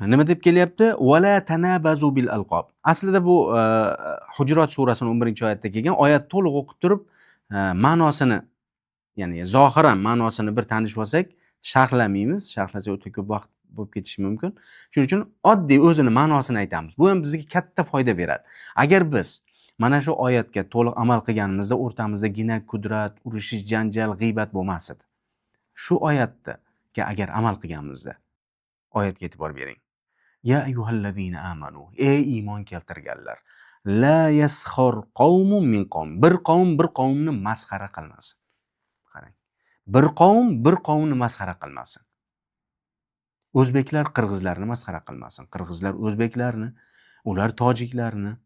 Nima deb kelyapti? Vala tanabazu bil alqob. Aslida bu Hujurot surasining 11-oyatda kelgan. Oyat to'liq o'qib turib, ma'nosini, ya'ni zohiran ma'nosini bir tanishib olsak, sharhlamaymiz. Sharhlasak o'ta ko'p vaqt bo'lib ketishi mumkin. Shuning uchun oddiy o'zini ma'nosini aytamiz. Bu ham bizga katta foyda beradi. Agar biz mana shu oyatga to'liq amal qilganimizda o'rtamizda gina, kudrat, urushish, janjal, g'iybat bo'lmas edi. Shu oyatga agar amal qilganimizda, oyatga e'tibor bering. Ya ayyuhallazina amanu, ey iymon keltirganlar, la yasxar qavmun min qavm. Bir qavm bir qavmni masxara qilmasin. Qarang. Bir qavm bir qavmni masxara qilmasin. O'zbeklar qirg'izlarni masxara qilmasin, qirg'izlar o'zbeklarni, ular tojiklarni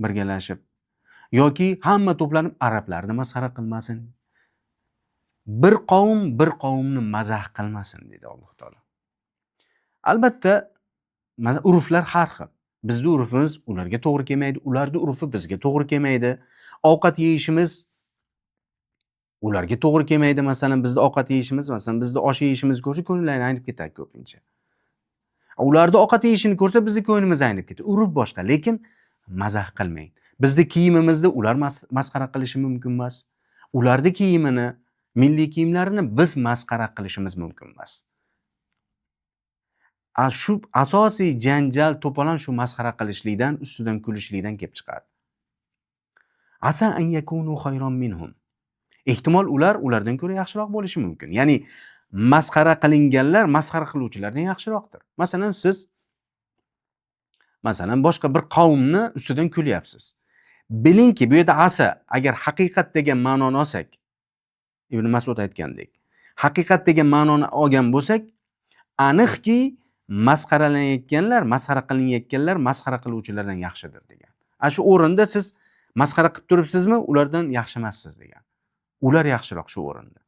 birgalashib yoki hamma to'planib arablarni masxara qilmasin. Bir qavm bir qavmni mazax qilmasin dedi Alloh taolo. Albatta, mana urflar har xil. Bizni urfimiz ularga to'g'ri kelmaydi, ularni urfi bizga to'g'ri kelmaydi. Ovqat yeyishimiz ularga to'g'ri kelmaydi. Masalan, bizni ovqat yeyishimiz, masalan, bizni osh yeyishimizni ko'rsa ko'ngillari aynib ketadi ko'pincha. Ularni ovqat yeyishini ko'rsa bizni ko'nglimiz aynib ketadi. Urf boshqa, lekin mazax qilmang. Bizni kiyimimizni ular masxara qilishi mumkin emas. Ularni kiyimini, milliy kiyimlarini biz masxara qilishimiz mumkin emas. Shu asosiy janjal, to'polon shu masxara qilishlikdan, ustidan kulishlikdan kelib chiqadi. Asa an yakunu khayran minhum. Ehtimol ular ulardan ko'ra yaxshiroq bo'lishi mumkin. Ya'ni masxara qilinganlar masxara qiluvchilardan yaxshiroqdir. Masalan, siz masalan boshqa bir qavmni ustidan kulyapsiz. Bilingki, bu yerda asa agar haqiqat degan ma'noni olsak, Ibn Mas'ud aytgandek, haqiqat degan ma'noni olgan bo'lsak, aniqki masxaralanayotganlar, masxara qilinayotganlar masxara qiluvchilardan yaxshidir degan. Shu o'rinda siz masxara qilib turibsizmi, ulardan yaxshi emassiz degan. Ular yaxshiroq shu o'rinda.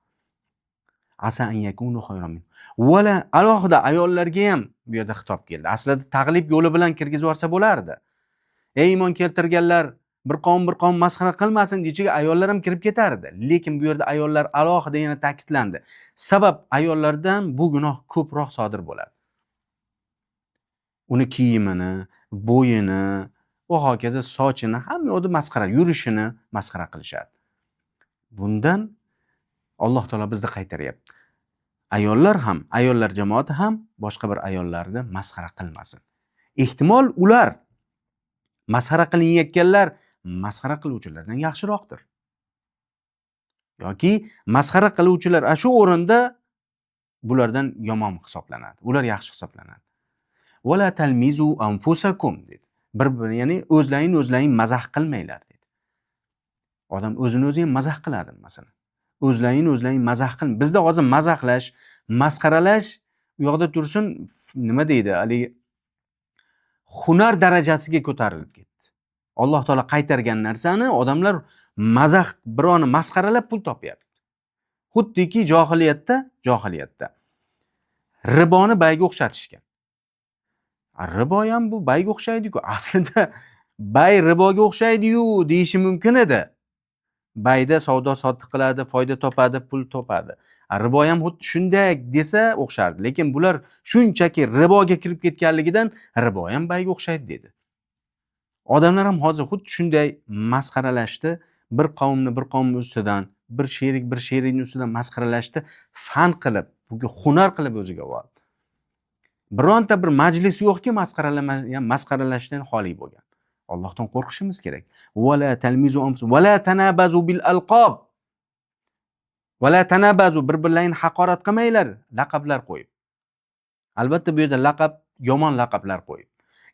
Asa an yakunu khayran min. Vala alohida ayollarga ham bu yerda xitob keldi. Aslida tag'lib yo'li bilan kirgizib yuborsa bo'lardi. Ey iymon keltirganlar, bir qavm bir qavm masxara qilmasin deyichiga ayollar ham kirib ketardi. Lekin bu yerda ayollar alohida yana ta'kidlandi. Sabab ayollardan bu gunoh ko'proq sodir bo'ladi. Uni kiyimini, bo'yini va hokazo sochini, hamma yoqda masxara, yurishini masxara qilishadi. Bundan Alloh taolo bizni qaytaryapti. Ayollar ham, ayollar jamoati ham boshqa bir ayollarni masxara qilmasin. Ehtimol ular masxara qilinayotganlar masxara qiluvchilardan yaxshiroqdir. Yoki masxara qiluvchilar shu o'rinda bulardan yomon hisoblanadi. Ular yaxshi hisoblanadi. Vala talmizu anfusakum dedi. Bir-bir, ya'ni o'zlaring o'zlaring mazax qilmanglar dedi. Odam o'zini o'zi ham mazax qiladi masalan. O'zlaring o'zlaring mazax qil. Bizda hozir mazaxlash, masxaralash u yoqda tursin, nima deydi, haligi hunar darajasiga ko'tarilib ketdi. Alloh taolo qaytargan narsani odamlar mazax, birovni masxaralab pul topyapti. Xuddiki johiliyatda riboni bayga o'xshatishgan. Ribo ham bu bayga o'xshaydi-ku. Aslida bay riboga o'xshaydi-yu deyishi mumkin edi. Bayda savdo sotiq qiladi, foyda topadi, pul topadi. Ribo ham xuddi shunday desa o'xshardi. Lekin bular shunchaki riboga kirib ketganligidan ribo ham bayga o'xshaydi dedi. Odamlar ham hozir xuddi shunday masxaralashdi. Bir qavmni bir qavm ustidan, bir sherik bir sherikning ustidan masxaralashdi, fan qilib, bunga hunar qilib o'ziga oldi. Bironta bir majlis yo'qki masxaralashdan xoli bo'lgan. Allohdan qo'rqishimiz kerak. Vala talmizu anfus vala tanabazu bil alqob. Vala tanabazu, bir-birlaringni haqorat qilmanglar, laqablar qo'yib. Albatta bu yerda laqab, yomon laqablar qo'yib.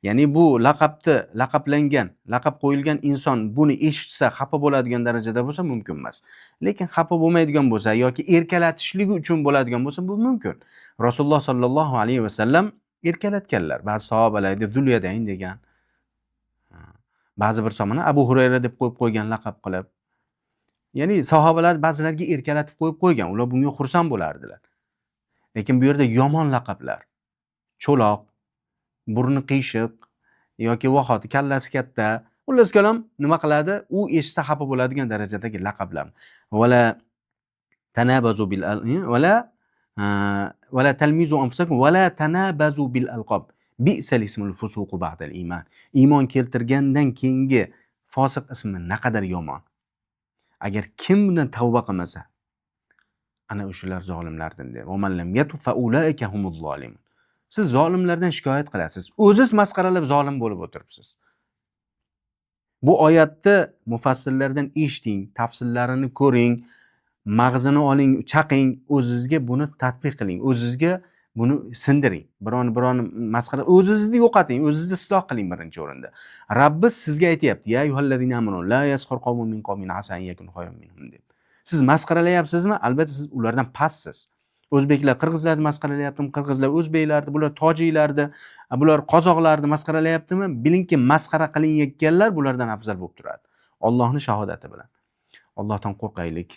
Ya'ni bu laqabni, laqablangan, laqab qo'yilgan inson buni eshitsa xafa bo'ladigan darajada bo'lsa mumkin emas. Lekin xafa bo'lmaydigan bo'lsa yoki erkalatishligi uchun bo'ladigan bo'lsa bu mumkin. Rasululloh sallallohu alayhi vasallam erkalatganlar. Ba'zi sahobalarga Zulyadayn degan. Ba'zi bir sahobalar Abu Hurayra deb qo'yib qo'ygan laqab qilib. Ya'ni sahobalar ba'zilarga erkalatib qo'yib qo'ygan. Ular bunga xursand bo'lardilar. Lekin bu yerda yomon laqablar. Cho'loq, burni qiyshiq yoki vahoti kallasi katta. Xullas kalom nima qiladi? U eshitsa xafa bo'ladigan darajadagi laqablar. Vala tanabazu bil vala Va la talmizu anfusakum va la tanabazu bil alqob. Bi'sal ismul fusuqu ba'dal iymon. Iymon keltirgandan keyingi fosiq ismi naqadar yomon. Agar kim bundan tavba qilmasa, ana o'shalar zolimlardan dedi. Va man lam yatub fa ulaika humuz zolimun. Siz zolimlardan shikoyat qilasiz. O'ziz masxaralab zolim bo'lib o'tiribsiz. Bu oyatni mufassirlardan eshiting, tafsillarini ko'ring, mag'zini oling, chaqing, o'zizga buni tatbiq qiling, o'zizga buni sindiring. Birovni masxara, o'zingizni yo'qoting, o'zingizni isloh qiling birinchi o'rinda. Rabbi sizga aytyapti: "Ya ayyuhallazina amanu la yasxar qawmun min qawmin asa an yakunu khayran minhum" deb. Siz masxaralayapsizmi? Albatta siz ulardan pastsiz. O'zbeklar qirg'izlarni masxaralayaptimi? Qirg'izlar o'zbeklarni, bular tojiklarni, bular qozoqlarni masxaralayaptimi? Bilingki, masxara qilinayotganlar bulardan afzal bo'lib turadi. Allohning shahodati bilan. Allohdan qo'rqaylik.